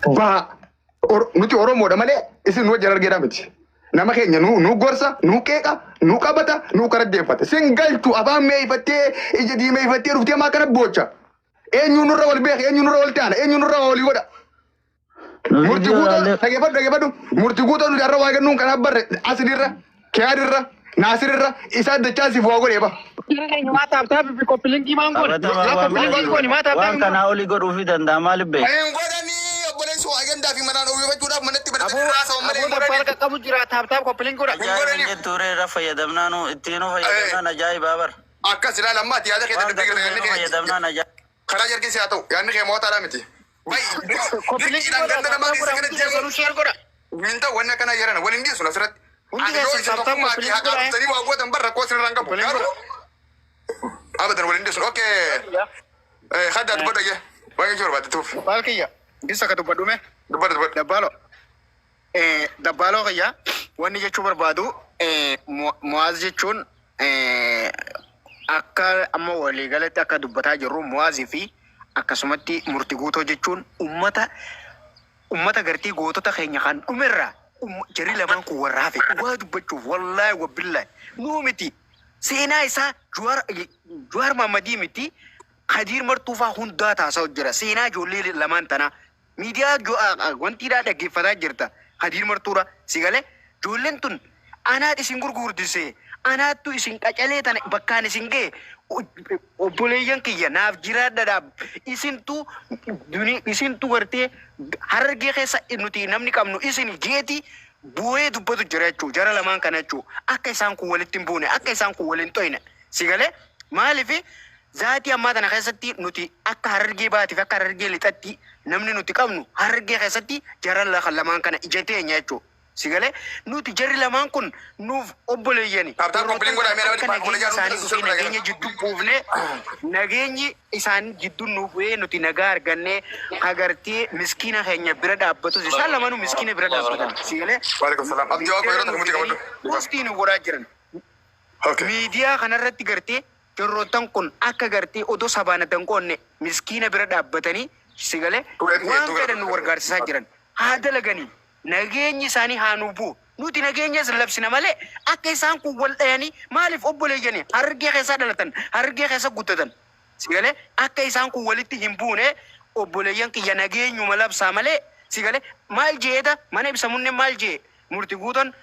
Baha. Nuti Oromoodha malee isin nu wajjin argeedhaa miti. Nama keenya nu nu gorsa, nu qeeqa, nu qabata, nu karaddeeffata. Sin galchu afaan meeyfattee ija diimeeffattee dhuftee maa kana boocha. Eenyu nurra wal beeka, eenyu nurra wal taana, eenyu nurra walii godha. Nu Murti viidiyoo guutoo laallee dhageeffadhu dhageeffadhu. Murti guutoo nuti har'a waa kennuun kanaaf barre Asirra, Kiyaadirra, Naasirra isaa dachaa siif waa godhee ba. Jara keenya maa tap tap fi copy link maan goone. Qabatamaa Yaa waan copy link goone maa tap tap waan kanaa olii godhuufii danda'a maaliif beeka? Hin godhanii obboleessi waa gandaa fi manaan uwwifachuudhaaf manatti Aboo banatanii haasa'u malee aboo hin dabbaal godhanii. qaqqabu jira tap tap copy link godha. Hin Ajaa'iba hin godhaniif. jettu ree irra fayyadamnaanu ittiinuu fayyadamnaan ajaa'ibaa bara. Akkas ilaala ammaati yaada kee Waan dadhabbii gadi gara yaadni dhufeenuu kee fayyadamnaan ajaa'ibaa. karaa jarkii haa ta'u yaadni kee mo'ataadhaa miti. Bay Copy link dirqiidhaan godha ganda tap namaa tap keessa godha kana hundi deemu keessanuu share godha. hin ta'u wanni akkanaa jedhan waliin dhiyeessu asirratti. Hundi Ani yoo keessan isin tap tap tokkummaa copy fi link haqaa godha. dhuftanii waa gootan bar rakkoo isin irraa hin qabu. Copy link Garuu godha. abadan waliin dhiyeessu. Okay. Haddaa dubbadhu ayyee. Waan jechuu barbaadde tuuf. Dabbaal kiyya. Bisa ka dubbadhume. Dubbadhu dubbadhu. Dabbaalo. Dabbaaloo kiyya wanni jechuu barbaadu Mu'aaz jechuun akka amma waliigalatti akka dubbataa jirru Mu'aazii fi akkasumatti murti guutoo jechuun ummata ummata gartii gootota keenya kan dhumerraa jarri lamaan kun warra hafe dhugaa dubbachuuf wallaahi wabbillaahi nuu miti seenaa isaa Juwaar Juwaar Mahammadii miti Kadiir Martuufaa hundaa taasa'u jira seenaa ijoollee lamaan tanaa miidiyaa wantiidhaa dhaggeeffataa jirta Kadiir Martuudha si galee ijoolleen tun anaat isin gurguurdise anaattu isin qacalee tana bakkaan isin ga'e obboleeyyan kiyya naaf jiraadhadha isintu duni isintu gartee Harargee keessa nuti namni qabnu isin jeeti bu'ee dubbatu jira jechuu jara lamaan kana jechuu akka isaan kun walitti hin buune akka isaan kun waliin toyne si galee maaliif zaatii ammaa tana keessatti nuti akka Harargee baatiif akka Harargee lixatti namni nuti qabnu Harargee keessatti jara lamaan kana ija teenya jechuu si galee nuti jarri lamaan kun nuuf obboleeyyani Tap tap warroottan copy link godhaa kana mee nama akka dhibbaa kudha nageenyi ja'a isaanii nuti dhufee sirba nageenya jidduu buufne nageenyi isaan jidduu nu bu'ee nuti nagaa argannee agartee miskiina keenya bira dhaabbatus isaan lamaanuu miskiina bira dhaabbatan si galee Waalaikum salaam. Abdii Waaqoo miidiyaa yeroo nu takka muti fidanii qabadhu. postii nu godhaa jiran Okay. miidiyaa kanarratti gartee jarroottan kun akka gartee odoo sabaan adda hin qoodne miskiina bira dhaabbatanii si galee waan fedhan nu gargaarsisaa jiran haa dalaganii nageenyi isaanii haa nu bu'u nuti nageenyas labsina malee akka isaan kun wal dhayanii maaliif obboleeyyanii Harargee keessaa dhalatan Harargee keessa guddatan si galee akka isaan kun walitti hin buune obboleeyyan kiyya nageenyuma labsaa malee si galee maal jeeta mana ibsamunne maal jee murti guuton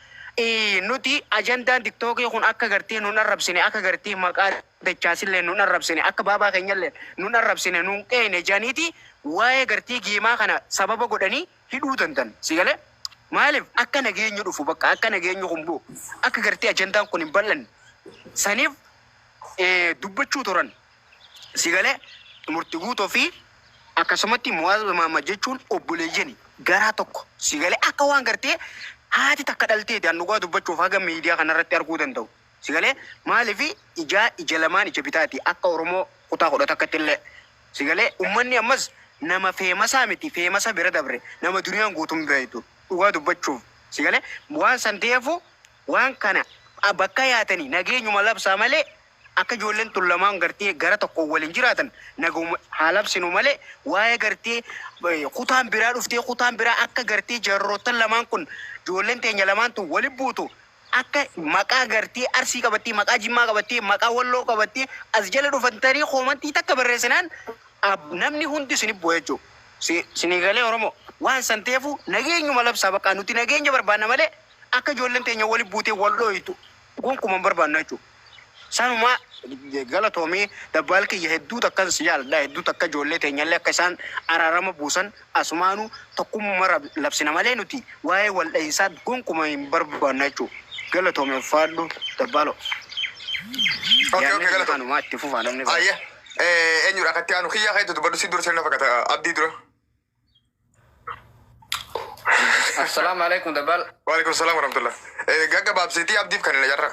nuti ajandaan tiktookii kun akka gartee nun arrabsine akka gartee maqaa dachaasillee nun arrabsine akka baabaa keenyallee nun arrabsine nun qeene janiiti waa'ee gartee geemaa kana sababa godhanii hidhuu dandan si galee maaliif akka nageenyi dhufu bakka akka nageenyi kun bu'u akka gartee ajandaan kun hin bal'anne saniif dubbachuu turan si galee murti guutoo fi akkasumatti Mu'aaz Mahammad jechuun obboleeyyani garaa tokko si galee akka waan gartee haati takka dhalteeti an dhugaa dubbachuuf haga miidiyaa kanarratti arguu danda'u si galee maaliif ijaa ija lamaan ija bitaati akka Oromoo kutaa kudha takkatti illee si galee ummanni ammas nama feemasaa miti feemasa bira dabre nama duniyaan guutuun beektu dhugaa dubbachuuf si galee waan san ta'eefu waan kana bakka yaatanii nageenyuma labsaa malee akka ijoolleen tun lamaan gartee gara tokko waliin jiraatan naguma haa labsinu malee waa'ee gartee kutaan biraa dhuftee kutaan biraa akka gartee jarroottan lamaan kun ijoolleen teenya lamaan tun waliin buutu akka maqaa gartee Arsii qabattee maqaa Jimmaa qabattee maqaa Walloo qabattee as jala dhufantanii koomantii takka barreessinaan namni hundi isin bu'a jechuudha. Sinii galee Oromoo waan san ta'eefu nageenyuma labsaa bakka nuti nageenya barbaanna malee akka ijoolleen teenya waliin buutee wal dhooytu gonkumaa hin barbaannu jechuudha. Sanuma galatoomii dabbaal kiyya hedduu takkan si jaaladha hedduu takka ijoollee teenyallee akka isaan araarama buusan asumaanuu tokkummaa labsina malee nuti waa'ee wal dhahinsaa gonkuma hin barbaannu jechuudha. Galatoomii ulfaadhu dabbaaloo. Okay, Yaadni okay, kiyya galatoom. kanumaa itti fufaa namni biraa. Ayya. Eenyudha akkatti aanu kiyyaa keetu dubbadhu si dura sirna fakkaata abdii dura. Assalamu alaikum dabbal. Waalaikum salaam warahmatullah. Gaggabaabsiitii abdiif kan hin ajarra.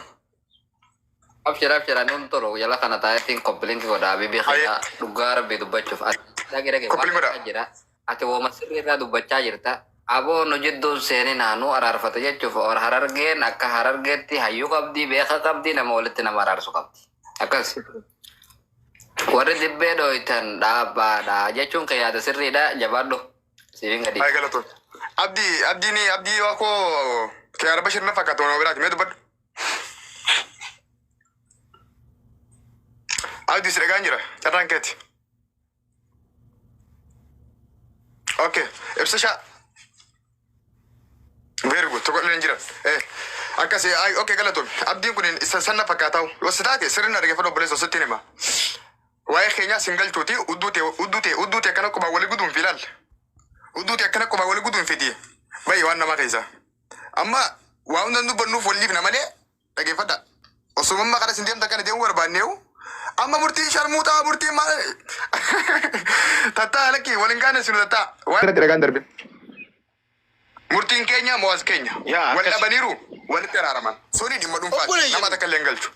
Abshir abshir ani hun tolu jala kana taa'eetiin copy link godha habibi Ayya. kiyya dhugaa rabbii dubbachuuf ati dhage dhage Copy waan link godha. jechaa jira ati wooma sirrii irraa dubbachaa jirta aboo nu jidduun seeninaa nu araarfate jechuuf or Harargeen akka Harargeetti hayyuu qabdi beeka qabdi nama walitti nama araarsu qabdi akkas warri dibbee dhooytan dhaabbaadha jechuun kee yaada sirriidha jabaadhu. Siifin gadi. Ay galatoon. Abdii abdiin abdii waa koo kee arba shirna fakkaatu nama biraati mee dubbadhu. Abdii si dhagaan jira carraan keeti. Okay ibsa shaa. Very good tokko illee hin jiran. Eh akkasi ay okay galatoon abdiin kun isa sanna fakkaataa'u yoo si taate sirriin dhaggeeffadhu obboleessa sittiin hima. Waa'ee keenyaa sin galchuuti udduu ta'e udduu ta'e udduu ta'e akkana qubaa walii guduun fi ilaal. Udduu ta'e akkana qubaa walii guduun fiti. Bayi waan namaa keessa. Amma waa hunda dubbannuuf waliif na malee dhaggeeffadha. Osoo amma kana sin deemta kana deemuu barbaanneewu. Amma murtiin sharmuuxaa murtiin maal tattaa lakkii waliin kaane sinu tattaa. Waan irratti dhagaan darbe. Murtiin keenya mo'as keenya. Yaa, Wal akkas. dhabaniiru walitti araaraman. Suni dhimma dhuunfaati. Obboleeyyan. Nama takka illee hin galchu.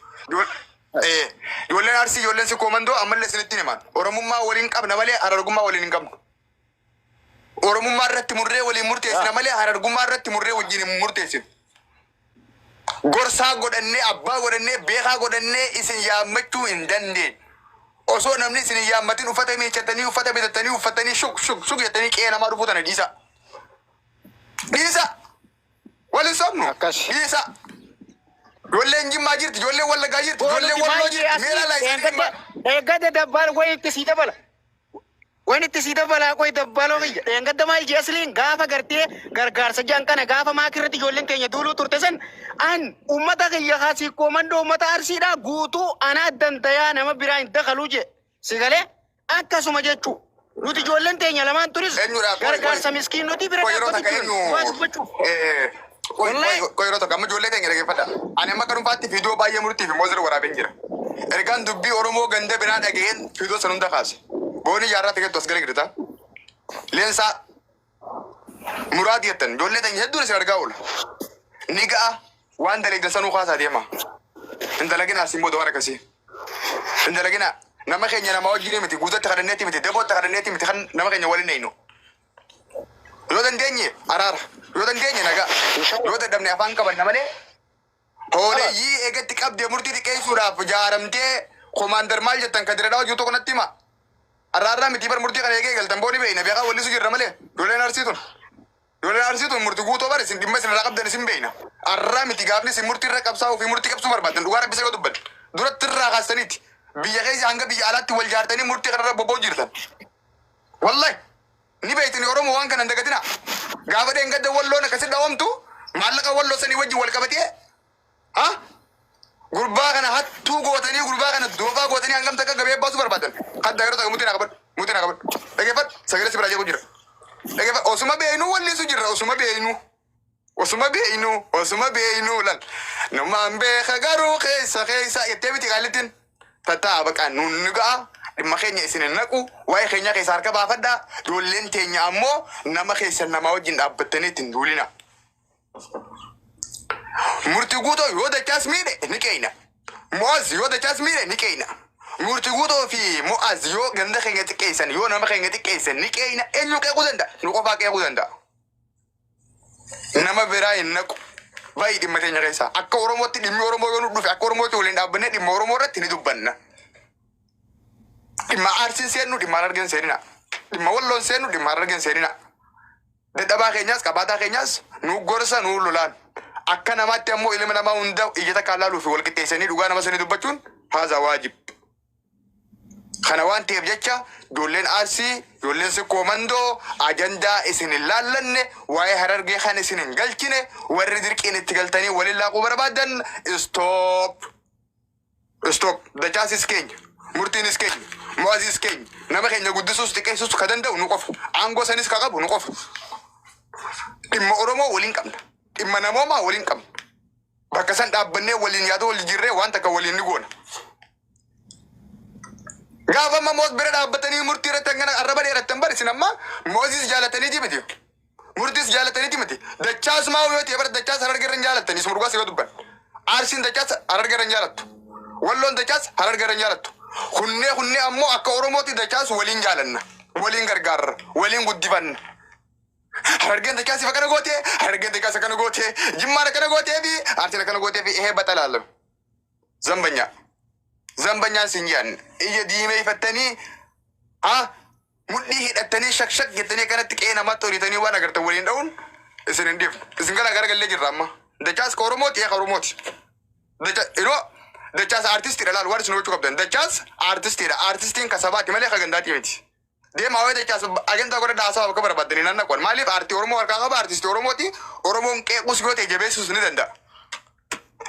Ijoolleen Arsii ijoolleen Sikkoo Mandoo ammallee isinitti himan. Oromummaa waliin qabna malee harargummaa waliin hin qabnu. Oromummaa irratti murree waliin murteessina malee harargummaa irratti murree wajjin hin murteessinu. Gorsaa godhannee abbaa godhannee beekaa godhannee isin yaammachuu hin dandeenye. Osoo namni isin hin yaammatin uffata miiccatanii uffata bitatanii uffatanii shuk shuk shuk jettanii qe'ee namaa dhufuu tana dhiisa. Dhiisa. Wal hin sobnu. Akkas. Dhiisa. Ijoolleen Jimmaa jirti, ijoolleen Wallaggaa jirti, ijoolleen Walloo jirti. Mee ilaalaa isin dhimma. Eeggadda dabbaal wayi itti sii dabala. Wani itti sii dabalaa qoy dabbaloo biyya. Dheengadda maal jee asliin gaafa gartee gargaarsa jaan kana gaafa maakirratti ijoolleen keenya duuluu turte san an ummata kiyya kaasii koomandoo ummata Arsiidhaa guutuu anaa dandayaa nama biraa hin dakaluu jee. Si galee akkasuma jechuu. Nuti ijoolleen teenya lamaan turis Eenyudha? Gargaarsa miskiin nuti bira Qoy yeroo dhaabbatu takka jiran eenyu? waa dubbachuuf. Qoy Wallahi. qoy yeroo takka amma ijoollee teenya dhaggeeffadha. Ani amma akka dhuunfaatti viidiyoo baay'ee murtii fi moozir waraabeen jira. Ergaan dubbii Oromoo ganda biraa dhaga'een viidiyoo san hunda kaase. Booni jaarraa ta'etu as gara girta. Leensaa muraati jettan ijoollee teenya hedduun isin argaa oola. Ni ga'a waan dalagdan sanuu kaasaa deema. Hin dalagina asiin booda waan akkasii. Hin dalagina nama keenya nama wajjin miti guutatti kadhanneetti miti dabootti kadhanneetti miti kan nama keenya waliin eeynu. Yoo dandeenye araara, yoo dandeenye nagaa, yoo dadhabne afaan qabanna malee hooleyyii eegatti qabdee murtii xiqqeessuudhaaf jaaramtee komaandar maal jettan kan diradhaa hojii tokko natti hima. Araarraa miti bar murtii kana eegee galtan booni beeyna beekaa wallisu jirra malee ijoolleen Arsii tun. Ijoolleen Arsii tun murtii guutoo bar isin dhimma isin irraa qabdan isin beeyna. Arraa miti gaafni isin murtii irra qabsaa'uu fi murtii qabsuu barbaaddan dhugaa rabbi isa yoo dubban. Duratti irraa kaastaniiti. Biyya keessa hanga biyya alaatti wal jaartanii murtii kanarra bobba'u jirtan. Wallahi ni beektani Oromoo waan kana hin dagatina. Gaafa dheengadda Walloon akkasi dhawamtu maallaqa Walloo sanii wajjin wal qabatee ha gurbaa kana hattuu gootanii gurbaa kana doofaa gootanii hangam takka gabee baasuu barbaadan. Hadda yeroo takka mutiin haa qabadhu mutiin haa qabadhu. Dhageeffadhu sagalee si biraa jedhu jira. Dhageeffadhu osuma beeknuu wallisu jirra osuma beeknuu. Osuma beeknuu osuma beeknuu lal namaan beeka garuu keessa keessa jettee miti qaalittiin. Tattaa baqa nuun ni ga'a dhimma keenya isin hin naqu waa'ee keenya keessa harka baafadhaa ijoolleen teenya ammoo nama keessan namaa wajjin dhaabbattanii ittiin duulina. Murtii guutoo yoo dachaas miidhe ni qeeyna. Mo'az yoo dachaas miidhe ni qeeyna. Murtii guutoo fi Mo'az yoo ganda keenya xiqqeessan yoo nama keenya xiqqeessan ni qeeyna eenyu qeequu danda'a nu qofaa qeequu danda'a. Nama biraa hin naqu. Baay'ee dhimma keenya keessaa akka Oromootti dhimmi Oromoo yoo nu dhufe akka Oromootti waliin dhaabbannee dhimma Oromoo irratti ni dubbanna. Dhimma Arsiin seennu dhimma Harargeen seenina. Dhimma Walloon seennu dhimma Harargeen seenina. Dadhabaa keenyaas qabaataa keenyaas nu gorsa nu lolaan. Akka namaatti ammoo ilma namaa hunda ija takkaan laaluu fi wal qixxeessanii dhugaa nama sanii dubbachuun haza waajib. Kana waan ta'eef jecha ijoolleen Arsii, ijoolleen Sikkoo Mandoo ajandaa isin hin laallanne waa'ee Harargee kan isin hin galchine warri dirqiin itti galtanii waliin laaquu barbaadan stop. Stop. Dachaasis keenya. Murtiinis keenya. Mo'aziis keenya. Nama keenya guddisuus xiqqeessuus ka danda'u nu qofa. Aangoo sanis ka qabu nu qofa. Dhimma Oromoo waliin qabna. Dhimma namoomaa waliin qabna. Bakka san dhaabbannee waliin yaada wal jijjiirree waan takka waliin ni goona. Gaafa amma Moos bira dhaabbatanii murtii irratti hangana arraba dheerattan bar isin amma Moozis jaalataniiti miti. Murtiis jaalataniiti miti. Dachaas maa yoo ta'e bara dachaas Harargee irra hin jaalattan isuma dhugaa si dubban. Arsiin dachaas Harargee irra hin jaalattu. Walloon dachaas Harargee irra hin jaalattu. Kunnee kunnee ammoo akka Oromootti dachaas waliin jaalanna. Waliin gargaarra. Waliin guddifanna. Harargeen dachaas akkana gootee, Harargeen dachaas akkana gootee, Jimmaan akkana gootee fi Arsiin akkana gootee fi ehee baxalaalam. Zambanyaa. Zambanyaan sin jedhan ija diimeeffattanii ha Mudhii hidhattanii shakshak jettanii akkanatti qe'ee namaatti horiitanii waan agartan waliin dha'uun isin hin dhiifnu. Isin gara garagallee jirra amma. Dachaas ka Oromooti, ee ka Oromooti. Dacha yeroo Dachaas aartistiidha, laal waan isin hubachuu qabdan. Dachaas aartistiidha. Aartistiin ka sabaati malee ka gandaati miti. Deemaa waa'ee Dachaas agantaa godhadhaa, haasawaa bakka barbaaddanii nan naqwan. Maaliif? Aartii Oromoo harkaa qaba, aartistii Oromooti. Oromoon qeequs yoo ta'e jabeessus ni danda'a.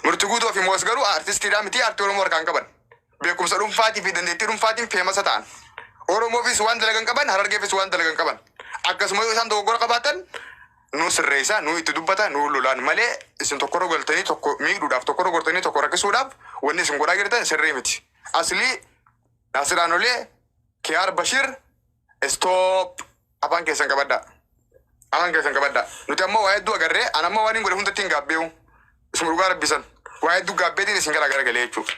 Murti Guutuu fi Moos garuu aartistiidhaa miti, aartii Oromoo harkaan qaban. Beekumsa dhuunfaatii fi dandeettii dhuunfaatiin famous ta'an. Oromoofis waan dalagan qaban, Harargeefis waan dalagan qaban. Akkasuma yoo isaan dogoggora qabaatan nu sirreessa, nu itti dubbata, nu lolaan malee isin tokkorra galtanii tokko miidhuudhaaf, tokkorra gortanii tokko rakkisuudhaaf wanni isin godhaa jirtan sirrii miti. Aslii Naasiraan Olee, Kiyaar Bashir, stop, afaan keessan qabadhaa. Afaan keessan qabadhaa. Nuti ammoo waa hedduu agarree, an ammoo waan hin godhe hundatti hin gaabbeewu. Isuma dhugaa rabbisan. Waa hedduu gaabbeetiin isin gara garagalee jechuudha.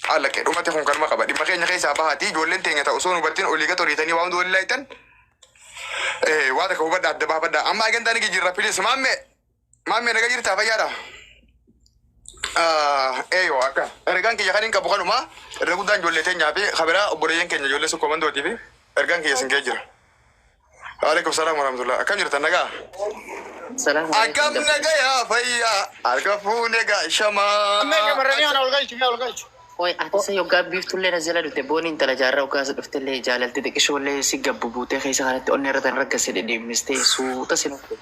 Allaqee dhumate kun kanuma qaba. Dhimma keenya keessaa bahaati ijoolleen teenya ta'u osoo nu hubattiin olii gad horiitanii waa hunda waliin laaytan. Waa takka hubadhaa, adda baafadhaa. Amma agantaa ni jijjiirra, please. Maammee, maammee, naga jirtaa? Fayyaadha? Eeyoo, akka ergaan kiyya kan hin qabu kanuma. Irra guddaan ijoollee teenyaa fi kabiraa obboleeyyan keenya ijoollee sukkoo mandootii fi ergaan kiyya isin kee jira. Waalaikum salaam warahmatullah. Akkam jirtan, nagaa? Salaam Akkam alaikum. nagayaa, fayyaa? Harka fuune gaashamaa. Ammee shamarranii ana ol galchi, mee ol galchi. Qoy, ati isa yoggaa biiftullee na jala dhufte, booniin intala jaarraa hoggaa isa dhuftellee jaalalti xiqishoollee si gabbu buutee keessa kanatti onnee irra tan raggase dhidhiibnistee suuta si nufte.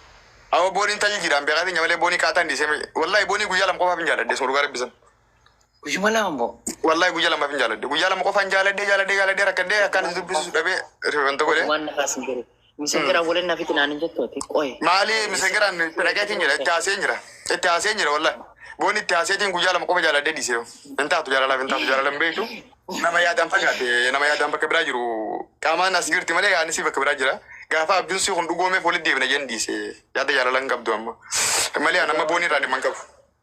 Awwa, booniin taji jiraan beekaa teenya malee boonii qaataan dhiisee. Wallahi boonii guyyaa 2 qofaaf hin jaaladhe, isuma dhugaa rabbisan. Guyyuma 2 immoo. Wallahi guyyaa lamaaf hin jaaladhe. Guyyaa 2 qofaan jaaladhe, jaaladhe, jaaladhe, rakkadhee akkaan isa dubbisu dhabee rifeensa godhe. Waan na kaasin jiru. Misengeraan waliin na fixi naan hin jettu ati qoy. Maali, misengeraan itti dhaqeetiin jira, itti haaseen jira, itti haaseen jira wallahi. Booni itti haaseetiin guyyaa 2 qofa jaaladhee dhiisee. Hin taatu, jaalalaaf hin taatu, jaalala hin beektu. Nama yaadaan fagaate, nama yaadaan bakka biraa jiru. Qaamaan as jirti malee yaadni bakka biraa jira. Gaafa abjuun si kun dhugoomeef walitti deebina jeen dhiise. Yaada jaalala hin qabdu amma. Malee an amma boonii irraa dhimma hin qabu.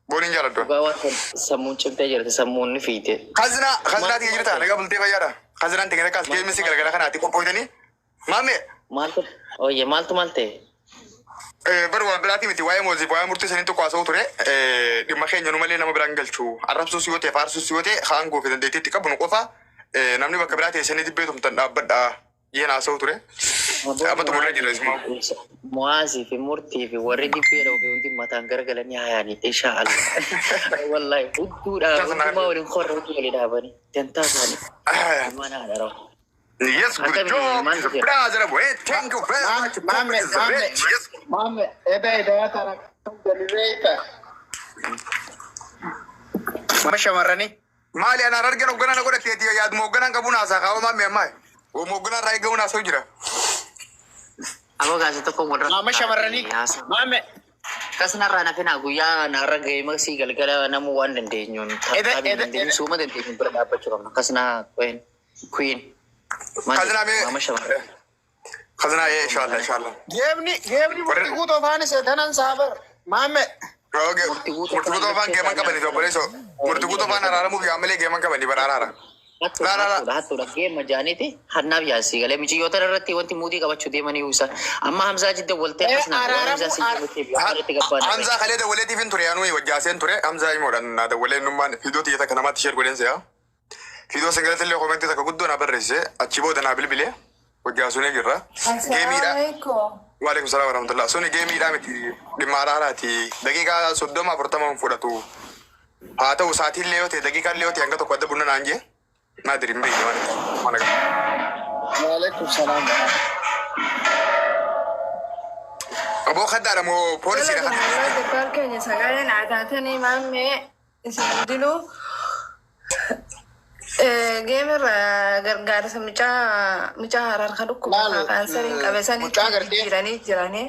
Booniin jaaladhu. Dhugaa waan kan sammuun cimtee jirti, sammuun ni fiite. Kazinaa, kazinaa tiyya jirta, nagaa bultee, fayyaadha? Kazinaan tiyya takkaas geemisi galgala kanaati qophooytanii. Maame. Maaltu oyye, maaltu maal ta'e? Bar waan biraatii miti, waa'ee mooziif waa'ee murtii sanii tokko haasa'u ture. Dhimma keenya nu malee nama biraan galchu. Arrabsuus yoo ta'e, faarsuus yoo ta'e, aangoo fi dandeettii itti qabnu qofa, namni bakka biraa teessanii dibbee tumtan dhaabbadha jeen haasa'u ture. Amma xumurree jira isuma. Mu'aazii fi murtii fi warri dibbee dhoobe hundi mataan garagalanii hayaanii, insha Allah. Wallahi hudduudha, hundumaa waliin korra, hudduu walii dhaabanii dantaa isaanii. Mana haadha rawu. Yes, good Akkami job. maal jedhu? Brother, wait, thank you very much. Maame, Is the maame, rich. Yes. maame, eda idaa tana galbeeta. Mama shamarranii. Maali, ana argeen hoogganaa na godhateeti, yaaduma hoogganaan qabuun haasaa kaawwa. Maame, ammaa hoogganaa irraa eegamuun haasa'u jira. Aboo gaasa tokko walirra. Maama shamarranii. Maame. Akkasumarraa nafinaa guyyaa narra ga'ee maksii galgala namuu waan dandeenyuun Eda- eda- dandeenyu suuma dandeenyu bira dhaabbachuu qabna. Akkasuma queen queen. Kazinaa mee. Maama shamarranii. Kazinaa, ee, inshallah, inshallah. Geemni murtii guutuu afaan isa tanan saabar. Maame. Okay. Murtii guutuu Murtii guutuu afaan geeman qabanii obboleessoo. Murtii guutuu afaan araaramuuf yaamalee geeman qabanii bara araara. Hattuudha, La, la, la. hattuudha, hattuudha. Geema jaaniiti hannaaf yaasii galee miciyyoota irratti wanti muudii qabachuu deemanii isaan amma Hamzaa jidda waltee Eh, akkas na waan araaramu- Hamzaa si jedhutti irratti gabbaan. Hamzaa kalee dawwaleetiif hin ture, yaanuu wajjaaseen ture. Hamzaa himuudhaan naa dawwalee nummaan fiidoo xiyya takka namaatti share godheen se'a. Fiidoo sangalatti illee comment takka guddoo naa barreesse, achi booda naa bilbilee wajjaasuunee jirra. Geemiidha. Assalamualaikum. Waalaikum salaam warahmatullah. Suni geemiidhaa miti, dhimma araaraati. Daqiiqaa 30 40 hin fudhatu. Haa ta'u, sa'aatiin illee yoo ta'e, daqiiqaa illee yoo ta'e, hanga tokko adda bunna naan jee. Naa diri hin beekne waan itti. Waan akka. Waalaikum salaam. Aboo, kaddaadha moo poolisiidha kan? Walaa jabbaal keenya, sagalee naa taatanii maammee isin hundinuu geemirra gargaarsa mucaa harar kan dhukkuba Laal, kaansariin qabe sanitti mucaa gartee- jijjiiranii jiranii.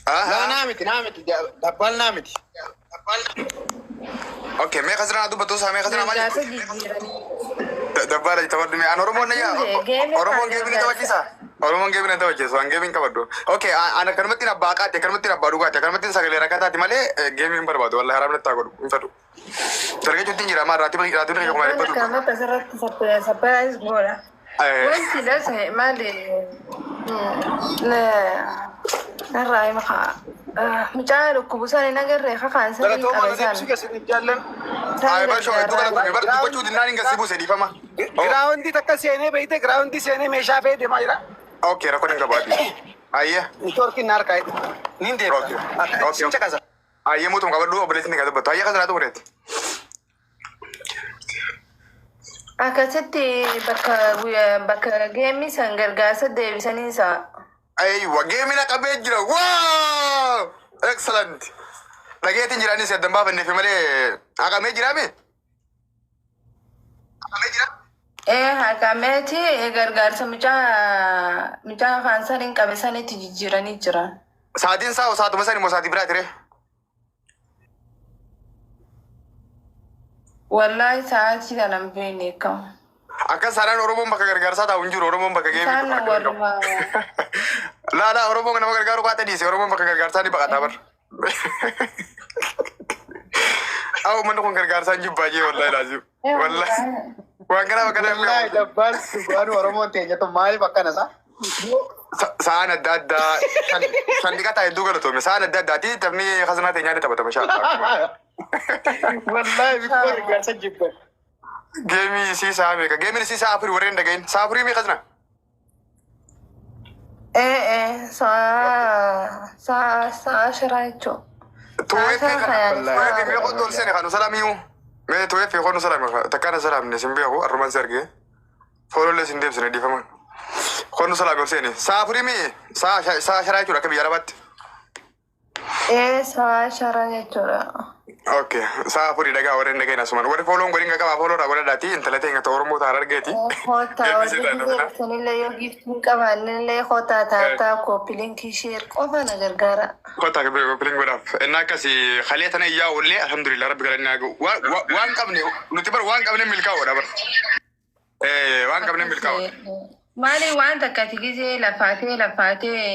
Laa, naa miti, naa miti, dabbaal naa miti. Okay, mee kasirraa dubbatu isaa, mee kasirraa maal Gargaarsa jettu? jijjiiranii. Dabbaala taphadhu mee an Oromoon na yaa Geemii Oromoon geemii ni taphachiisa. Oromoon geemii na taphachiisu, an geemii hin qabadhu. Okay, an akkanumatti abbaa haqaati, akkanumatti abbaa dhugaati, akkanumatti sagalee rakkataati malee geemii hin barbaadu. Wallahi haraam natti haa godhu, hin fedhu. Dargaggeettiin jira amma raatiba raatiba keenya kuma Waan 100. akkanumatti asirratti surprise godha. Eh. Wanti lasa maali? Narraa hima kaa. Mucaa dhukkubu sana hin agarree kakaansariin Galatooma qabe na deebisuu sana. keessatti jaallan. Ay, bar shoo hedduu galatoome. Bar dubbachuu dinnaan hin gasii buuse dhiifama. Giraawundii takka seenee beeyte giraawundii seenee meeshaa fe'ee deemaa jira. Okay, rakkoon hin qabaatu. Ayyee. Neetwoorkiin na harkaa niin deema. Okay. Okay. Sin caqasa. Ayyee mootum qabadhu obboleessi ni dubbatu. Ayyee kasalaatu godheeti. Akkasitti bakka bakka geemmi san gargaarsa deebisanii isaa. Aywa, geemina qabee jira. Wow! Excellent. Dhageetiin jiraanis addan baafanneef malee haqamee jiraame? Haqamee jira? Ee, haqameeti gargaarsa mucaa kaansariin qabe sanitti jijjiiranii jira. Saatiin isaa saatuma sani moo saatii biraa ture? Wallaahi sa'aatii kana hin beekne kam. Akka saanaan Oromoon bakka gargaarsaa taa'u hin jiru. Oromoon bakka geemii. Isaan warruma Laa laa, Oromoon nama gargaaru qaata dhiise. Oromoon bakka gargaarsaa ni baqataa bar. Haa, uummanni kun gargaarsaa hin jibbaa jee, wallaahi laazim. Wallaahi. Waan kana bakka Wallaahi dabbaan dhugaan Oromoon teenyatu maaliif akkana isaa? Sa'aan adda addaa shan dhiqataa hedduu galatoome. Sa'aan adda addaati taphni kasanaa teenyaa ni taphatama inshallah. Wallaahi bifa gargaarsa jibban. Geemii isii sa'a meeqa? Geemiin isii sa'a 4 warreen dhagahin. Sa'a 4 meeqa kasna? Ee, sa'a 5 jechuudha. Tuweefii kana. Tuweefii mee qottu ol seene kanu salamiyu. Mee tuweefii qonnu salame takkaana salamne sin beeku arrumaan si argee. Foolollee sin deebisne dhiifama. Qonnu salame ol seene. Sa'a 4 mee sa'a 5 jechuudha akka biyya Arabaatti. Ee, sa'a 5 jechuudha. Okay, sa'a 4 dhagaa warreen dhagahin asumaan. Warri fooloon godhin qaba fooloodhaa godhadhaati intala teenya ta'e Oromoo ta'an argeeti. Kottaa warri deebisanii yoo giiftiin qabaannillee kottaa taataa copy link share qofa na gargaara. Kottaa copy link godhaaf. Inni akkasi kalee tana iyyaa oollee, alhamdulillah, rabbi galanni haa ga'u. Waan qabne nuti bar waan qabne milkaa'oodha bar. Waan qabne milkaa'oodha. Maali waan takka ati gisee lafaatee lafaatee.